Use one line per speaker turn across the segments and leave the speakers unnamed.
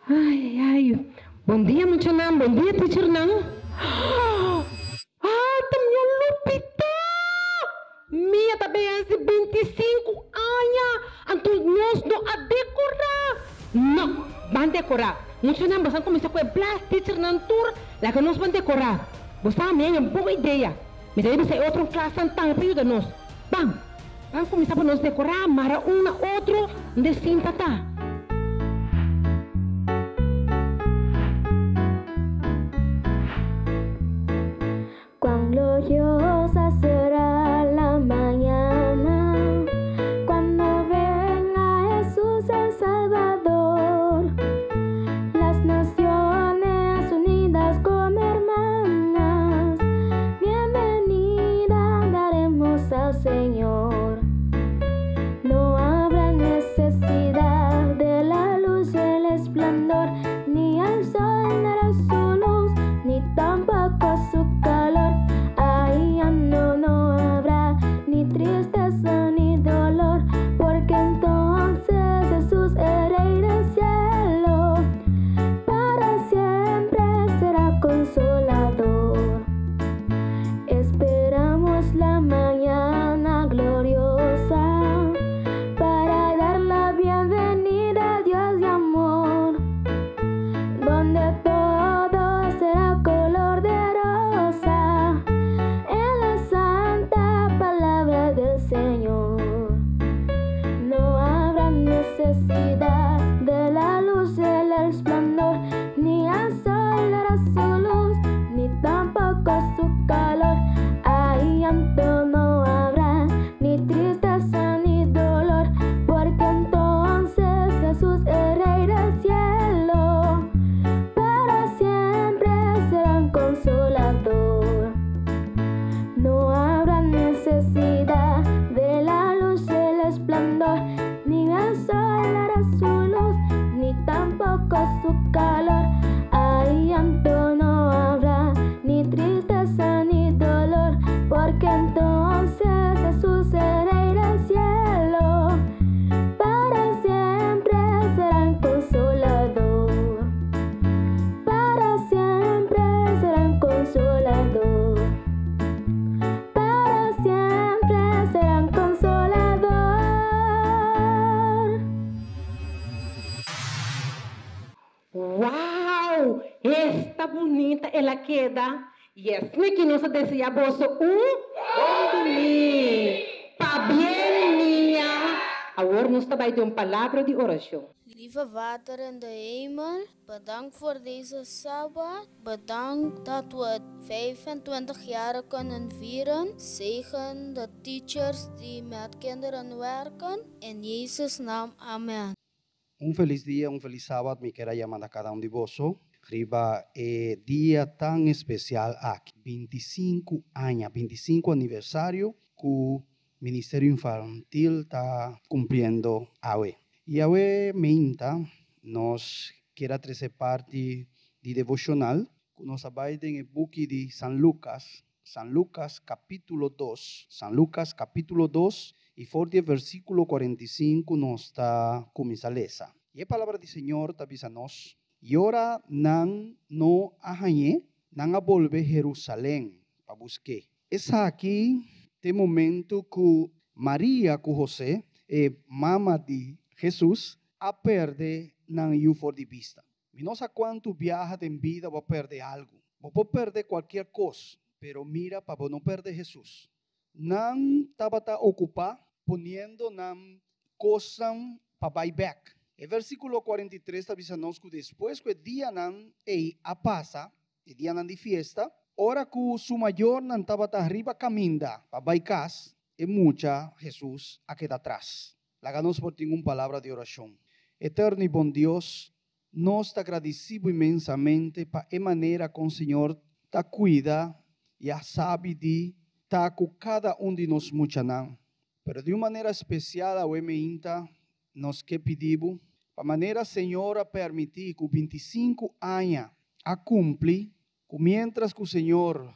Ay, ay, ay. Bon dia muchanan, bon dia teachernan. Ah, ta mi a lupita! Mi a ta bay haci 25 aña, anto nos no a decora. No, ban decora. Muchanan, boso a cuminsa cu e blas, teachernan tur, laga nos ban decora. Bo sa, mi a haña un bon idea. Mi ta bisa e otro klasnan tambe pa yuda nos. Ban, ban kuminsá pa nos dekorá, mara un na otro, unda e sinta ta.
Cuán gloriosa será la mañana cuando venga Jesús el Salvador. Las naciones unidas como hermanas, bienvenida daremos al Señor. No habrá necesidad de la luz y el esplendor, ni el sol dará su luz, ni tampoco su calor. Ahí ya no, no habrá ni tristeza ni dolor, porque entonces Jesús el Rey del cielo para siempre será consolador. Esperamos la mañana gloriosa para dar la bienvenida a Dios de amor, donde todo será color de rosa en la santa palabra del Señor. No habrá necesidad de la luz del esplendor, ni al sol dará su luz, ni tampoco su calor. Ahí llanto no habrá, ni tristeza ni dolor, porque entonces Jesús el Rey del cielo para siempre será un consolador. No habrá necesidad de la luz del esplendor, ni el sol dará su luz, ni tampoco su calor. Ahí llanto no habrá, ni tristeza ni dolor, porque entonces Jesús el Rey del cielo para siempre será un consolador. Para siempre será un consolador. Para siempre será un consolador.
Wow! Esta bunita el a keda! Yes, Nicky, nos ta desea boso un bon bini. Pabien Mia! Awor nos ta bai den un palabra di oracion.
Lieve Vader in de hemel, bedankt voor deze Sabbat. Bedankt dat we het 25 jaar kunnen vieren. Zegen de teachers die met kinderen werken. In Jezus' naam, amen.
Un felis dia, un felis sabat mi kier a yama na kada un di boso riba e dia tan especial aki, 25 aña, 25 aniversario cu Ministerio Infantil ta cumpliendo awe. Y awe meinta nos kier a trece parti di devocional cu nos a bay den e buki di San Lucas, San Lucas capitulo dos, San Lucas capitulo dos y for di e versiculo 45 nos ta cuminsa lesa. Y e palabra di Señor ta bisa nos, Y ora nan no a hañ'é, nan a bolbe Jerusalén pa busk'é. Esaki ta e momento ku Maria ku José, e mama di Hesus, a pèrdè nan yu for di bista. Mi no sa kuantu biaha den bida bo a pèrdè algu. Bo por pèrdè kualkier kos, pero mira pa bo no pèrdè Hesus. Nan tabata okupá poniendo nan kosnan pa bai bèk. E versíkulo 43 ta bisa nos ku despues ku e dianan ei a pasa, e dianan di fiesta, ora ku su mayornan tabata riba kaminda pa bai kas, E mucha Jesus a keda atras. Laga nos por tin un palabra di orashon. Eterno i bon Dios, nos ta gradisí Bo inmensamente pa e manera kon Señor ta kuida i a sabi di ta ku kada un di nos muchanan. Pero di un manera spesial awe meinta nos ke pidi Bo pa manera Señor a permití ku 25 aña a kumpli ku miéntras ku Señor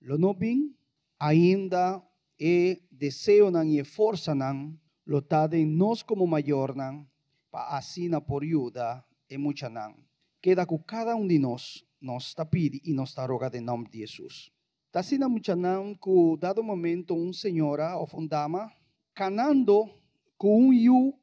lo no bin, ainda e deseonan i e forsanan lo ta den nos komo mayornan pa asina por yuda e muchanan. Keda ku kada un di nos, nos ta pidi i nos ta roga den nòmber di Hesus. Ta asina muchanan ku dado momento un señora òf un dama kanando ku un yu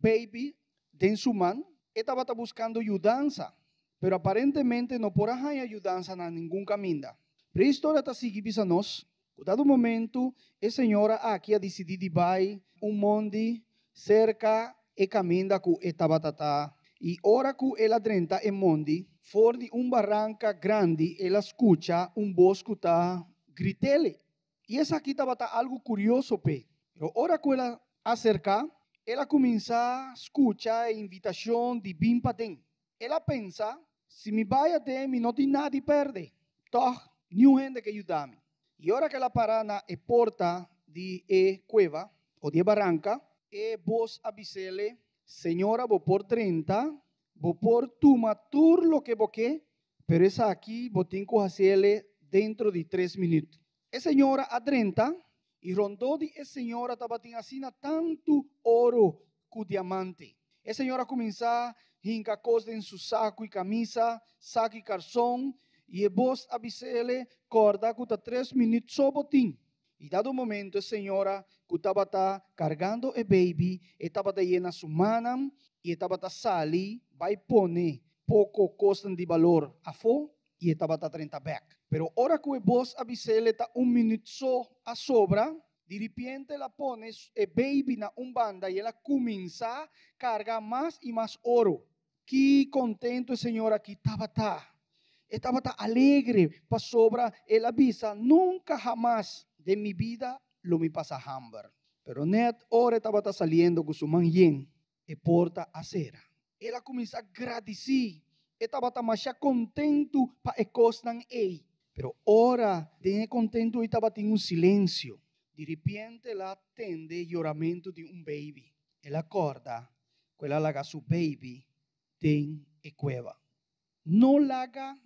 baby den su man, e tabata buskando yudansa, pero aparentemente no por a haña yudansa na ningun kaminda. Pero e historia ta sigui bisa nos ku dado momento e señora aki a disidí di bai un mondi serka e kaminda ku e tabata ta. I ora ku el a drenta e mondi, for di un baranka grandi el a skucha un bos ku ta grit'ele. I esaki tabata algu kurioso p'e. Pero ora ku el a aserká, el a kuminsá skucha e invitashon di bin paden. El a pensa, Si mi bai aden, mi no tin nada di pèrdè. Tòg, niun hende ke yuda mi. I ora ku el a para na e porta di e kueva, o di e baranka, e bos a bis'ele, Señora, bo por drenta, bo por tuma tur loke bo ke, pero esaki bo tin ku hasiele dentro di tres minüt. E señora a drenta, i rondó di e señora tabatin asina tantu oro ku diamante. E señora a kuminsá hinka kos den su saku i kamisa, saku i karson, i e bos a bis'ele, Kòrda ku ta tres minüt so bo tin. I dado momento e señora ku tabata kargando e beibi, e tabata yena su mannan i e tabata sali bai pone poko kosnan di balor afó i e tabata drenta bèk. Pero ora ku e bos a bis'ele ta un minüt so a sobra, di ripiente el a pone e beibi na un banda i el a kuminsá karga mas i mas oro. Ki kontentu e señor akí tabata! E tabata alegre pasobra el a bisa, Nunka hamas den mi bida lo mi pasa hamber. Pero nèt ora e tabata saliendo ku su man yen, e porta a sera. El a kuminsá gradisí. E tabata masha kontentu pa e kosnan ei. Pero ora den e kontentu ei tabatin un silensio, di ripiente el a tende yoramentu di un beibi. El a kòrda ku el a laga su beibi den e kueba. No laga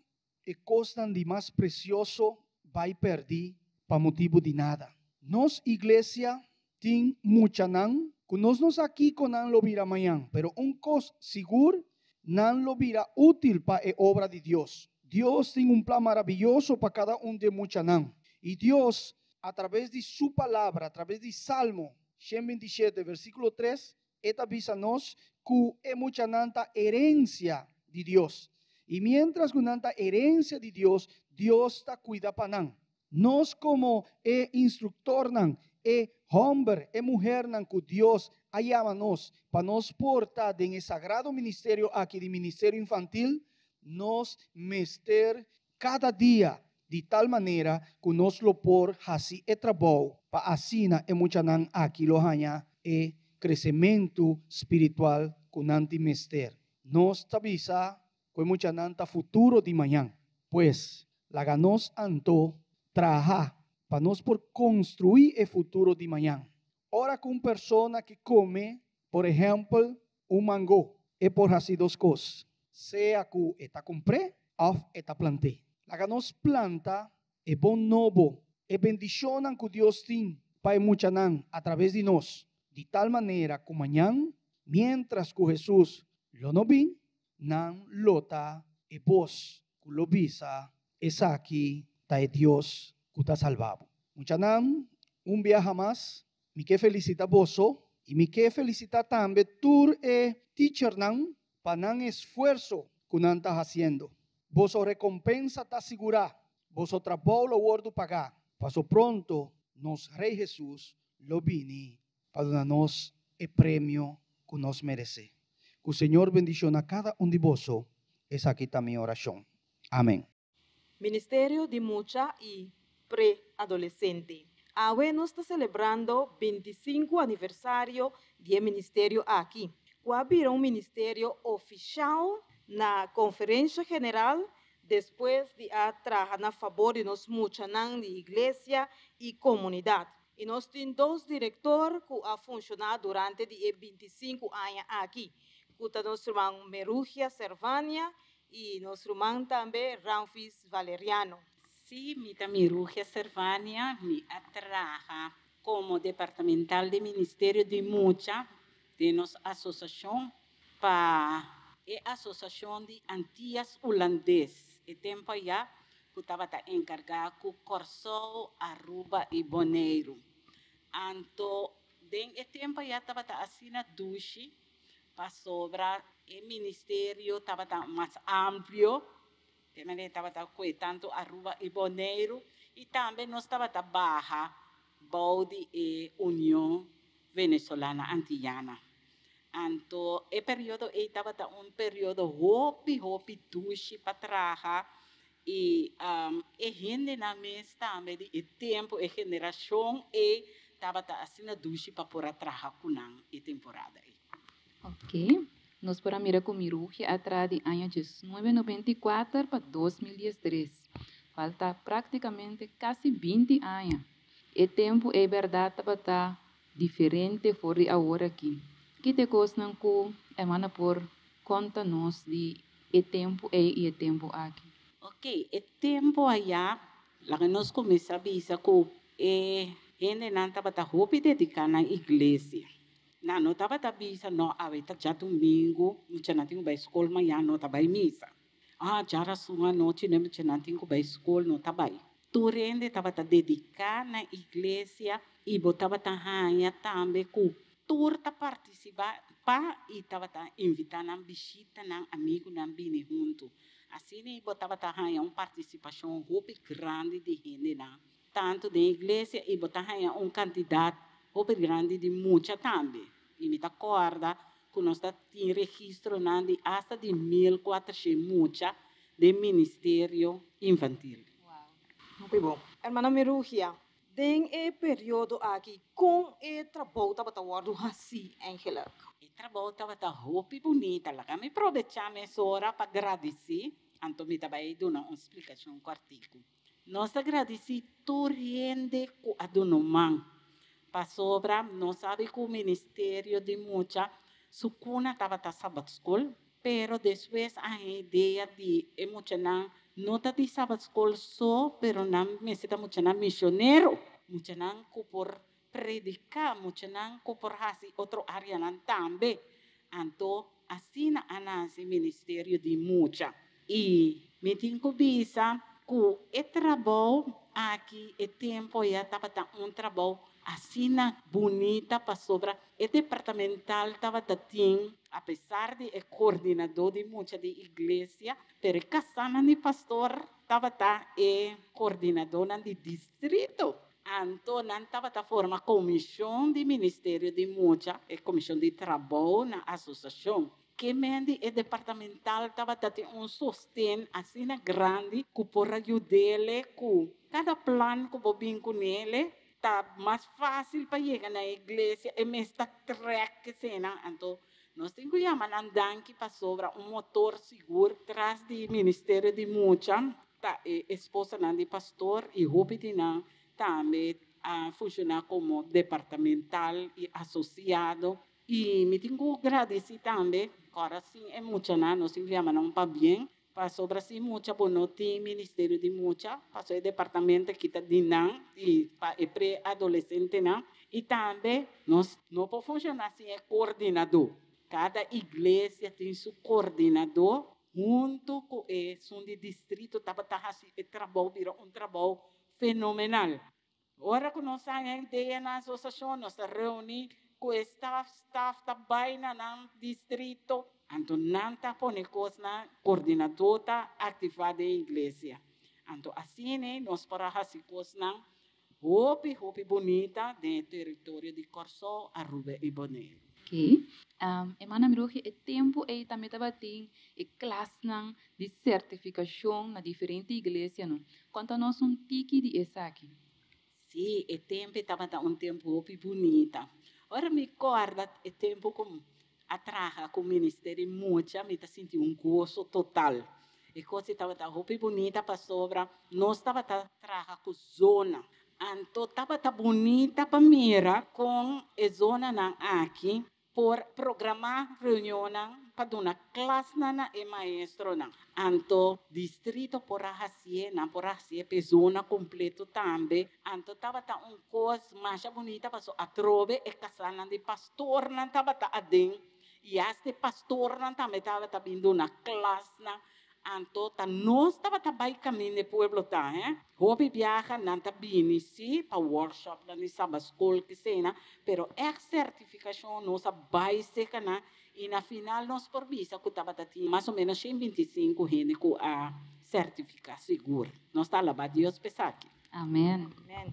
e kosnan di mas presioso bai pèrdí pa motibu di nada. Nos iglesia tin muchanan ku nos no sa kiko nan lo bira mañan, pero un kos sigur, nan lo bira útil pa e obra di Dios. Dios tin un plan maraviyoso pa kada un di e muchanan. I Dios, atraves di Su Palabra, atraves di Salmo 127, versíkulo 3, E ta bisa nos ku e muchanan ta herensia di Dios. I miéntras ku nan ta herensia di Dios, Dios ta kuida pa nan. Nos komo e instruktornan, e hòmber, e muhernan ku Dios a yama nos pa nos por ta den e sagrado ministerio aki di ministerio infantil, nos mester kada dia di tal manera ku nos lo por hasi e trabou pa asina e muchanan aki lo haña e kresementu spiritual ku nan tin mester. Nos ta bisa ku e muchanan ta futuro di mañan. Pues, laga nos anto traha pa nos por konstruí e futuro di mañan. Ora ku un persona ke kome, por ehèmpel, un mango, e por hasi dos kos, sea ku e ta kumpr'é òf e ta plant'é. Laga nos planta e bon nobo, e bendishonnan ku Dios tin pa e muchanan atraves di nos, di tal manera ku mañan, miéntras ku Hesus lo no bin, nan lo ta e bos ku lo bisa, Esaki ta e Dios ku ta salba bo. Muchanan, un biaha mas, mi ke felisitá boso i mi ke felisitá tambe tur e teachernan pa nan esfuerso ku nan ta hasiendo. Boso rekompensa ta sigurá, boso trabou lo wòrdu pagá, paso pronto nos Rei Hesus lo bini pa duna nos e premio ku nos meresé. Ku Señor bendishoná kada un di boso, esaki ta mi orashon. Amèn.
Ministerio di Mucha i Pre-adolesente. Awe nos ta selebrando 25 aniversario di e ministerio aki, ku a bira un ministerio ofisial na Konferensha General despues di a traha na fabor di nos muchanan di iglesia i komunidat. I nos tin dos direktor ku a funshoná durante di e 25 aña aki, ku ta nos ruman Merugia Servania i nos ruman tambe Ramfis Valeriano.
Sí, mi ta Mirugia Servania, mi a traha komo departamental di Ministerio di Mucha di nos asosiashon pa e Asosiashon di Antias Hulandes, e tempu aya ku tabata enkargá ku Kòrsou, Aruba i Boneiru. Anto den e tempu aya tabata asina dushi pasobra e ministerio tabata mas amplio, te manera tabata kue tantu Aruba i Boneiru i tambe nos tabata baha bou di e Union Venezolana Antillana. Anto e periodo ei tabata un periodo hopi hopi dushi pa traha i e hendenan mes tambe di e tempu, e generashon ei tabata asina dushi pa por a traha ku nan e temporada ei.
Ok. Nos por a mira ku Mirugia a traha di aña 1994 pa 2013. Falta práktikamente kasi 20 aña. E tempu ei bèrdat tabata diferente for di awor aki. Ki ta e kosnan ku hermana por konta nos di e tempu ei i e tempu aki?
Ok, e tempu aya, laga nos kuminsá bisa ku e hendenan tabata hopi dediká na iglesia. Nan no tabata bisa, no, awe ta djadumingu, muchanan tin ku bai skol mañana, no ta bai misa. Ah, djarason anochi, no, muchanan tin ku bai skol, no ta bai. Tur hende tabata dediká na iglesia i bo tabata haña tambe ku tur ta partisipá pa i tabata invitá nan bishita nan amigunan bini huntu. Asina bo tabata haña un partisipashon hopi grandi di hendenan, tantu den iglesia i bo ta haña un kantidat hopi grandi di mucha tambe. I mi ta kòrda ku nos ta tin registronan di asta di 1400 mucha den ministerio infantil.
Hopi bon. Hermana Mirugia, den e periodo aki, kon e trabou tabata wòrdu hasí eigenlijk?
E trabou tabata hopi bunita. Laga mi probechá mesora pa gradisí, anto mi ta bai duna un splikashon kòrtiku. Nos ta gradisí tur hende ku a duna un man. Pasobra nos sabi ku Ministerio di Mucha su kuna tabata Sabbat School, pero despues a haña idea di e muchanan no ta di Sabbat School so, pero nan mester ta muchanan misionero, muchanan ku por prediká, muchanan ku por hasi otro áreanan tambe. Anto asina a nase Ministerio di Mucha. I mi tin ku bisa ku e trabou aki e tempu ya tabata un trabou asina bunita pasobra e departamental tabata tin, apesar di e koordinadó di mucha di iglesia, pero e kasánan di pastor tabata e koordinadónan di distrito. Anto nan tabata forma komishon di Ministerio di Mucha, e komishon di trabou na asosiashon. Ke men di e departamental tabata tin un sosten asina grandi ku por a yud'é ku kada plan ku bo bin kuné ta mas fásil pa yega na iglesia, e mes ta trèk eseinan. Anto nos tin ku yama nan danki pasobra un motor sigur tras di Ministerio di Mucha ta e esposanan di pastor i hopi di nan tambe a funshoná komo departamental i asosiado. I mi tin ku gradisí tambe, ora sin e muchanan, nos tin ku yama nan pabien, pasobra sin mucha bo no tin Ministerio di Mucha, pasobra e departamento aki ta di nan i pa e preadolesentenan. I tambe nos no por funshoná sin e koordinadó. Kada iglesia tin su koordinadó huntu ku esun di distrito tabata hasi e trabou bira un trabou fenomenal. Ora ku nos haña idea na asosiashon, nos ta reuní ku e staf, staf ta bai na nan distrito, anto nan ta pone kosnan, koordinadó ta aktivá den iglesia. Anto asina nos por a hasi kosnan hopi hopi bunita den e teritorio di Kòrsou, Aruba i Boneiru.
Ok. Hermana Mirugia, e tempu ei tambe tabatin e klasnan di sertifikashon na diferente iglesianan. Konta nos un tiki di esaki.
Si, e tempu tabata un tempu hopi bunita. Ora mi kòrda e tempu ku a traha ku Ministerio Mucha, mi ta sinti un goso total. E kos ei tabata hopi bunita pasobra nos tabata traha ku zona. Anto tabata bunita pa mira kon e zonanan aki por programá reunionnan pa duna klasnan na e maestronan. Anto distrito por a hasié, nan por a hasié p'e zona kompleto tambe. Anto tabata un kos masha bunita paso atrobe e kasanan di pastornan tabata aden i asta e pastornan tambe tabata bin duna klasnan. Anto ta nos tabata bai kaminda e pueblo ta, he. Hopi biaha nan ta bini si pa workshopnan di Sabbatschool kisena, pero ègt sertifikashon nos a bai seka nan i na final nos por bisa ku tabata tin mas o ménos 125 hende ku a sertifiká sigur. Nos ta alabá Dios pa esaki.
Amen.
Amen.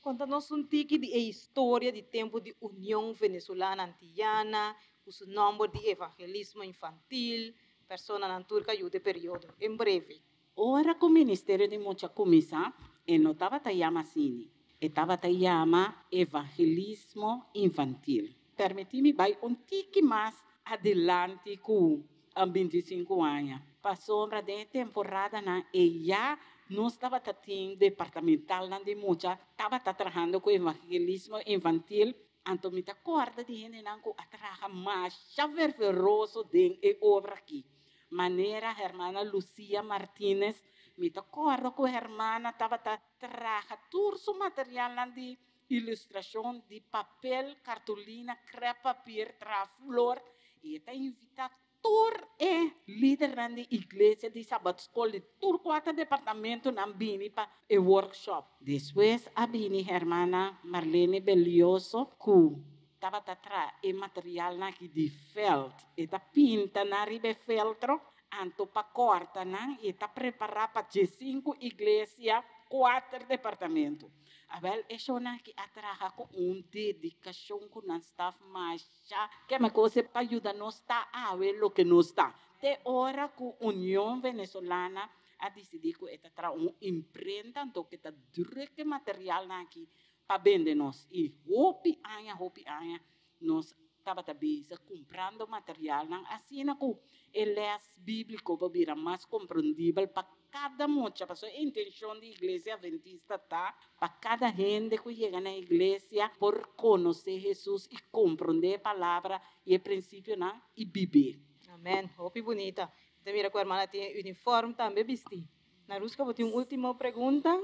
Konta nos un tiki di e historia di tempu di Union Venezolana Antiyana ku su nòmber di Evangelismo Infantil, Personanan tur ka yuda e periodo. En breve.
Ora ku Ministerio di Mucha kuminsá, e no tabata yama asini. E tabata yama Evangelismo Infantil. Permití mi bai un tiki mas adilanti ku 25 aña, pasobra den e temporadanan ei ya nos tabata tin departamentalnan di mucha tabata trahando ku Evangelismo Infantil. Anto mi ta kòrda di hendenan ku a traha masha ferveroso den e obra akí. Manera hermana Lucia Martinez, mi ta kòrda ku hermana tabata traha tur su materialnan di ilustrashon di papel, kartulina, krèppapier, traha flor, i e ta invitá Tur e lidernan di iglesia di Sabbatskol di tur kuater departamentonan bini pa e workshop. Despues a bini hermana Marlene Belioso ku tabata traha e materialnan aki di veld. E ta pinta nan riba e feltro, anto pa kòrta nan i e ta prepará pa 15 iglesia, kuater departamento. Awèl e shownan aki a traha ku un dedikashon ku nan staf masha keme kos pa yuda nos ta awe loke nos ta. Te ora ku Union Venezolana a disidí ku e ta traha un imprenta anto ku e ta druk e materialnan aki pa bende nos. I hopi aña hopi aña nos tabata bezig kumprando materialnan asina ku e lès bíbliko por bira mas komprendibel pa kada mucha. Pasobra e intenshon di Iglesia Adventista ta pa kada hende ku yega na iglesia por konosé Hesus i komprendé e Palabra i e prinsipionan i bib'é.
Amèn. Hopi bunita. Mi ta mira ku hermana tin e uniform tambe bistí. Naruska, bo tin un último pregunta?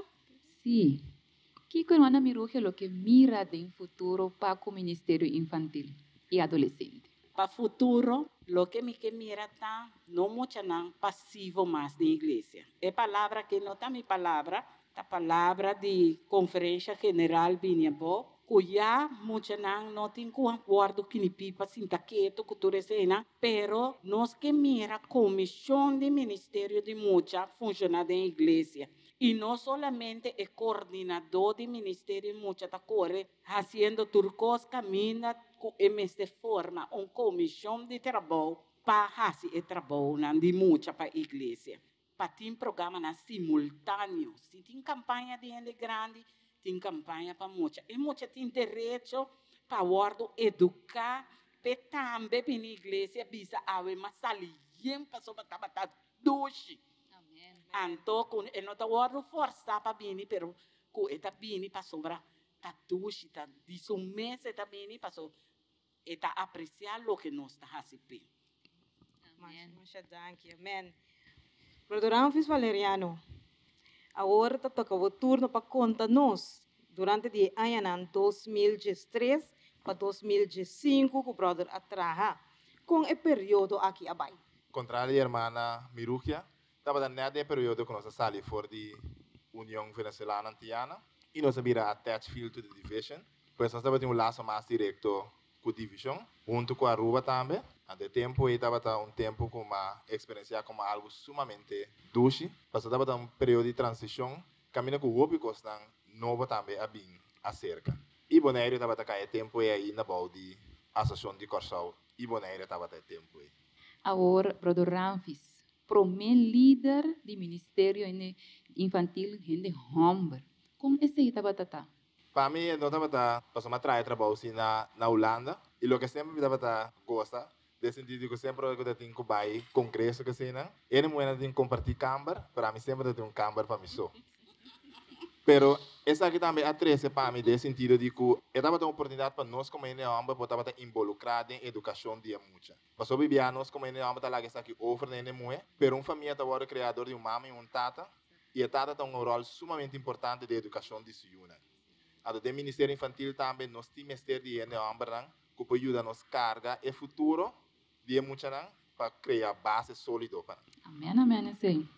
Sí. Kiko Hermana Mirugia lo ke mira den futuro pa ku ministerio infantil i adolesente?
Pa futuro, loke mi ke mira ta no muchanan pasivo mas den iglesia. E palabra aki no ta mi palabra, ta palabra di Konferensha General bini abou, ku ya muchanan no tin ku wòrdu kinipí pa sinta ketu ku tur eseinan, pero nos ke mira komishon di ministerio di mucha funshoná den iglesia. I no solamente e koordinadó di ministerio mucha ta kore hasiendo tur kos kaminda ku e mester forma un komishon di trabou pa hasi e trabounan di mucha pa iglesia. Pa tin programanan simultáneo. Si tin kampaña di hende grandi, tin kampaña pa mucha. E mucha tin derecho pa wòrdu eduká p'e tambe bini iglesia bisa awe m'a sali yen pasobra tabata dushi. Anto ku e no ta wòrdu fòrsá pa bini, pero ku e ta bini pasobra ta dushi, ta di su mes e ta bini paso e ta apresiá loke nos ta hasi p'e.
Amen. Masha danki. Amen. Brother Ramfis Valeriano, awor ta toka bo turno pa konta nos durante di e añanan 2013 pa 2015 ku brother a traha. Kon e periodo aki a bai?
Kontrali di hermana Mirugia, tabata nèt den e periodo ku nos a sali for di Union Venezolana Antiana i nos a bira attached field to the division. Pues nos tabatin un laso mas direkto ku divishon, huntu ku Aruba tambe. Anto e tempu ei tabata un tempu ku m'a eksperensiá komo algu sumamente dushi, pasobra tabata un periodo di transishon kaminda ku hopi kosnan nobo tambe a bin aserka. I Boneiru tabata kai e tempu ei ainda bou di Asosiashon di Kòrsou i Bonaire tabata e tempu ei.
Awor Brother Ramfis, promé lider di ministerio infantil hende hòmber, kon esei tabata ta?
Pa mi no tabata pasobra mi a traha e trabou si na na Hulanda y loke semper mi tabata gosa den sentido di cu semper ora cu ta tin cu bay congreso cu eseinan e muhernan ta tin comparti camber pero ami semper ta tin un camber pa mi so. Pero esaki tambe a trece pa mi den sentido di cu e tabata un oportunidad pa nos como hende homber por tabata involucra den educacion di e mucha. Pasobra bia nos como hende homber ta laga esaki over na hende muhe, pero un famia ta wordo crea door di un mama y un tata, y e tata ta un rol sumamente importante den educacion di su yunan. Anto den ministerio infantil tambe nos tin mester di hende hombernan cu por yuda nos carga e futuro di e muchanan pa crea base solido pa nan.
Amen amen esey.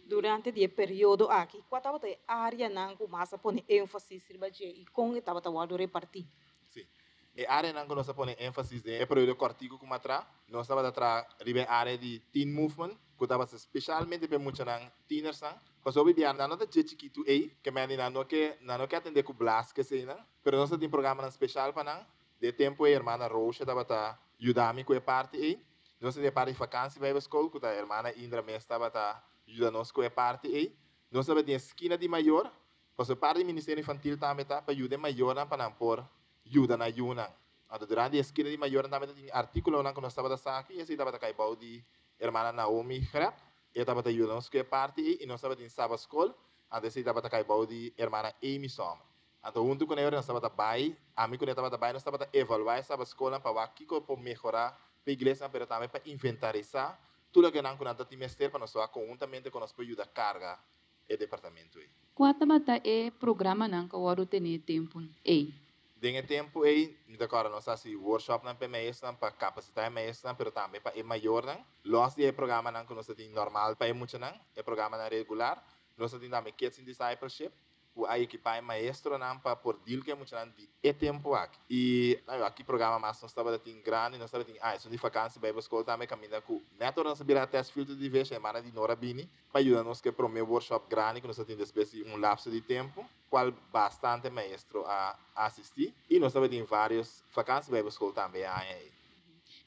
Durante di e periodo aki, cua tabata e areanan cu mas a pone enfasis riba dje y con e tabata wordo reparti?
Si. E areanan cu nos a pone enfasis den e periodo cortico cu matra, nos tabata traha riba e area di teen movement, cu tabata specialmente pa e muchanan tienersnan. Pasobra hopi bia nan no ta dje chikitu ey, ke mende nan no ke nan no ke atende cu blas ke eseynan, pero nos ta tin programanan special pa nan. Den e tempu ey hermana Roosje tabata yuda mi cu e parti ey. Nos ta tin e parti di vakantie bijbelschool cu ta hermana Indra mes tabata yuda nos cu e parti ey. Nos tabatin e skina di mayor, pasobra e parti di ministerio infantil tambe ta pa yuda e mayornan pa nan por yuda nan yunan. Anto durante e skina di mayornan tambe ta tin articulonan cu nos tabata saki y esey tabata cay bou di hermana Naomi Grep. E tabata yuda nos cu e parti ey y nos tabatin Sabbatschool, anto esey tabata cay bou di hermana Amy Sommer. Anto huntu cu ne nos tabata bay, ami cu ne tabata bay, nos tabata evalua e Sabbatschoolnan pa wak kico por mehora pa iglesianan pero tambe pa inventarisa tur loke nan cu nan ta tin mester pa nos wak conhuntamente con nos por yuda carga e departamento ey.
Cua tabata e programanan cu a wordo tene e tempo ey?
Den e tempo ey, mi ta corda nos a haci workshopnan pa e maestronan pa capacita e maestronan pero tambe pa e mayornan. Los di e programanan cu nos ta tin normal pa e muchanan, e programanan regular, nos ta tin tambe Kids in Discipleship, ku a ekipá e maestronan pa por deal ku e muchanan di e tempu aki. I aki programa mas nos tabata tin grandi, nos tabata tin ah esun di vakansi Bijbelschool tambe kaminda ku nèt ora nos a bira test filter di Division e hermana di Nora bini pa yuda nos ku e promé workshop grandi ku nos a tin despues di un lapso di tempu kual bastante maestro a asistí. I nos tabatin vários vakansi Bijbelschool tambe e aña ei.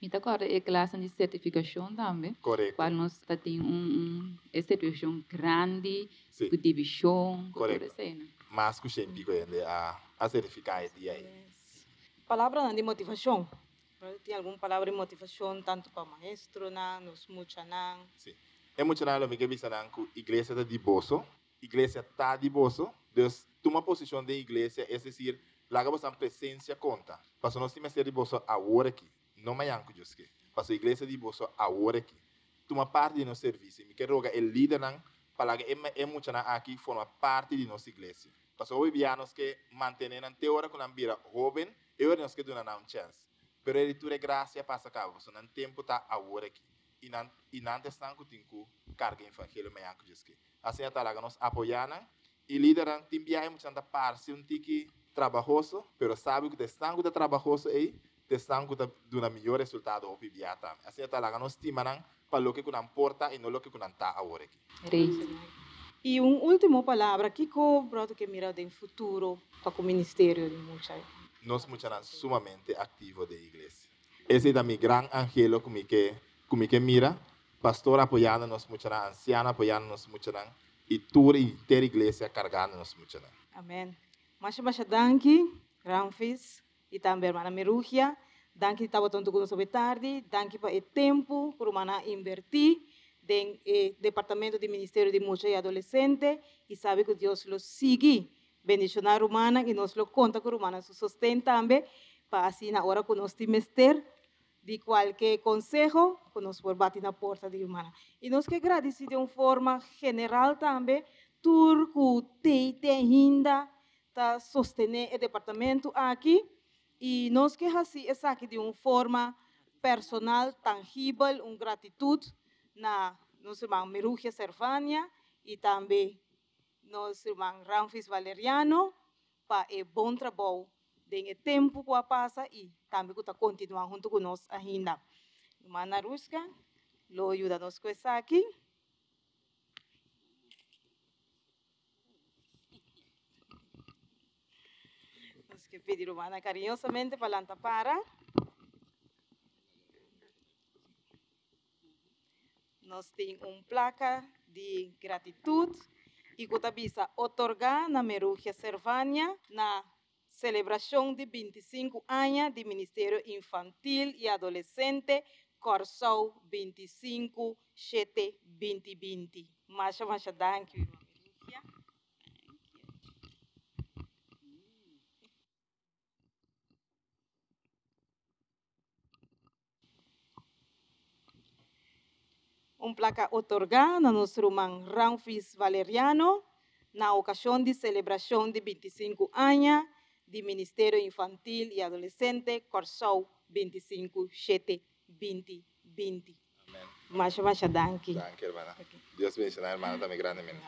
Mi ta kòrda e klasnan di sertifikashon tambe.
Korekto.
Kual nos ta tin un un e sertifikashon grandi.
Si.
Ku divishon, ku tur
Korekto.
eseinan.
Mas ku shen piko hende a a sertifiká e dia ei.
Palabranan di motivashon. Tin algun palabra di motivashon tantu pa maestronan, nos muchanan?
Si. E muchanan lo mi ke bisa nan ku iglesia ta di boso. Iglesia ta di boso, dus tuma posishon den iglesia, es desir, laga bosan presensia konta. Pasobra nos tin mester di boso awor aki, no mañan ku Dios ke. Pasobra iglesia di boso awor aki. Tuma parti di nos servisio. Mi ke roga e lidernan pa laga e e muchanan aki forma parti di nos iglesia. Pasobra hopi bia nos ke mantene nan te ora ku nan bira hoben, e ora nos ke duna nan un chèns. Pero e di tur e grasia pasa kaba, pasobra nan tempu ta awor aki. I nan i nan ta esnan ku tin ku karga e evangelio mañan ku Dios ke. Asina ta laga nos apoyá nan i lidernan. Tin biaha e muchanan ta parse un tiki trabahoso, pero sabi ku ta esnan ku ta trabahoso ei ta esnan ku ta duna mihó resultado hopi biaha tambe. Asina ta laga nos stima nan pa loke ku nan por ta i no loke ku nan ta awor aki.
Great.
I un último palabra, kiko bròder ke mira den futuro pa ku ministerio di mucha?
Nos muchanan sumamente aktivo den iglesia. Esei ta mi gran anhelo ku mi ke ku mi ke mira. Pastor apoyando nos muchanan, anciano apoyando nos muchanan y tur henter iglesia cargando nos muchanan.
Amen. Masha masha danki Ramfis y tambe hermana Merugia. Danki di tabata hunto cu nos awe tardi. Danki pa e tempo cu rumannan a inverti den e departamento di Ministerio di Mucha y Adolescente y sabi cu Dios lo sigui bendiciona rumannan y nos lo conta cu rumannan su sosten tambe pa asina ora cu nos tin mester di kualke konseho ku nos por bati na porta di humana. I nos ke gradisí den un forma general tambe tur ku tei te ainda ta sostené e departamentu aki i nos ke hasi esaki di un forma personal, tangibel, un gratitut na nos ruman Merugia Servania i tambe nos ruman Ramfis Valeriano pa e bon trabou den e tempu ku a pasa i tambe ku ta kontinuá huntu ku nos ainda. Ruman Narushka lo yuda nos ku esaki. Nos ke pidi rumannan kariñosamente pa lanta para. Nos tin un plaka di gratitut i ku ta bisa otorgá na Merugia Servania na. Selebrashon di 25 aña di Ministerio Infantil i Adolesente Kòrsou 25 7 2020. Masha masha danki. Un plaka otorgá na nos ruman Ramfis Valeriano na okashon di selebrashon di 25 aña di Ministerio Infantil i Adolesente Kòrsou 25 7 2020.
Amèn.
Masha masha danki.
Danki, hermana. Dios bendishoná hermana tambe grandemente.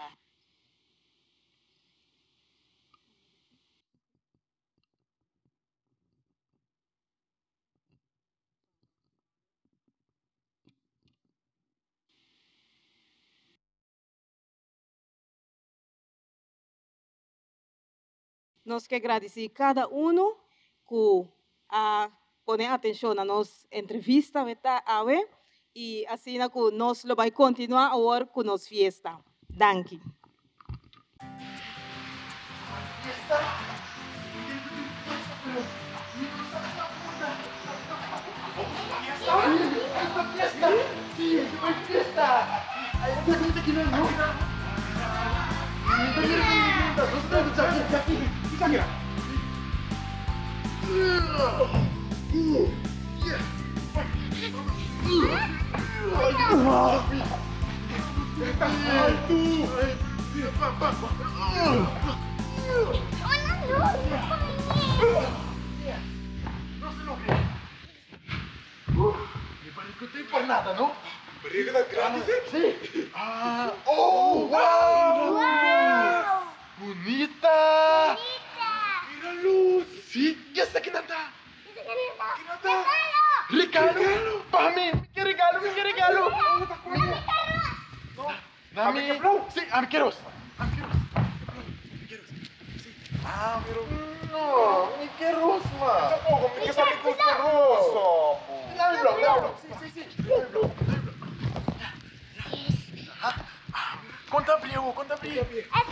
Nos ke gradisí kada unu ku a pone atenshon na nos entrevista weta awe i asina ku nos lo bai kontinuá awor ku nos fiesta. Danki.
Mi barriga tem por nada, no?
Barriga ta grandi, sí?
Sí. Ah, oh, wow!
Wow!
Bunita! Mira luz! Sí, y esaki nan ta? Kinan ta? Regalo! Pa mi! Mi ke regalo, mi ke regalo! No,
Ami ke blou?
Sí, ami ke ros. Ami ke ros. Mi ke ros. Sí. Ah, pero no, mi ke ros, ma.
Tampoco, mi ke sa mi gusta ros, hombo.
Dame blou, dame blou. Sí, sí, sí. Dame blou, dame blou. Ah, ah, Konta brie, konta brie. Ah,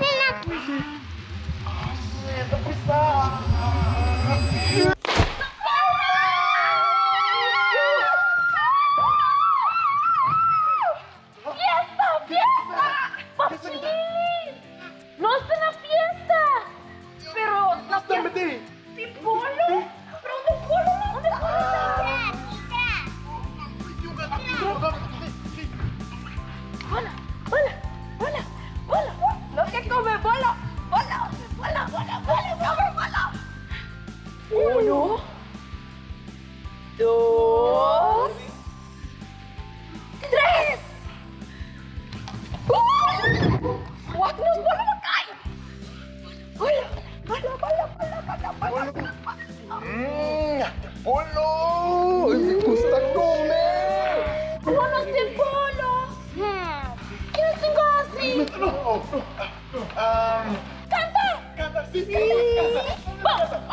sí, ta pisá.
Fiesta, fiesta! Papi! Nos ta na fiesta! Pero na
Tambe
fiesta
tin.
di bolo? Pero unda bolo no? Unda bolo ta? Bola, bola, bola, bola. Lo ke kome bolo, bolo, bolo, bolo, bolo, kome bolo. Uno, dos, tres. Wak nos bolo no kai. Bolo, bolo, bolo, bolo, bolo, bolo, bolo.
Bolo! Me gusta comer!
Bolo nos tin bolo. Kiko nos tin ku hasi?
No, no.
Kanta!
Kanta, sí, kanta, kanta.
Bam!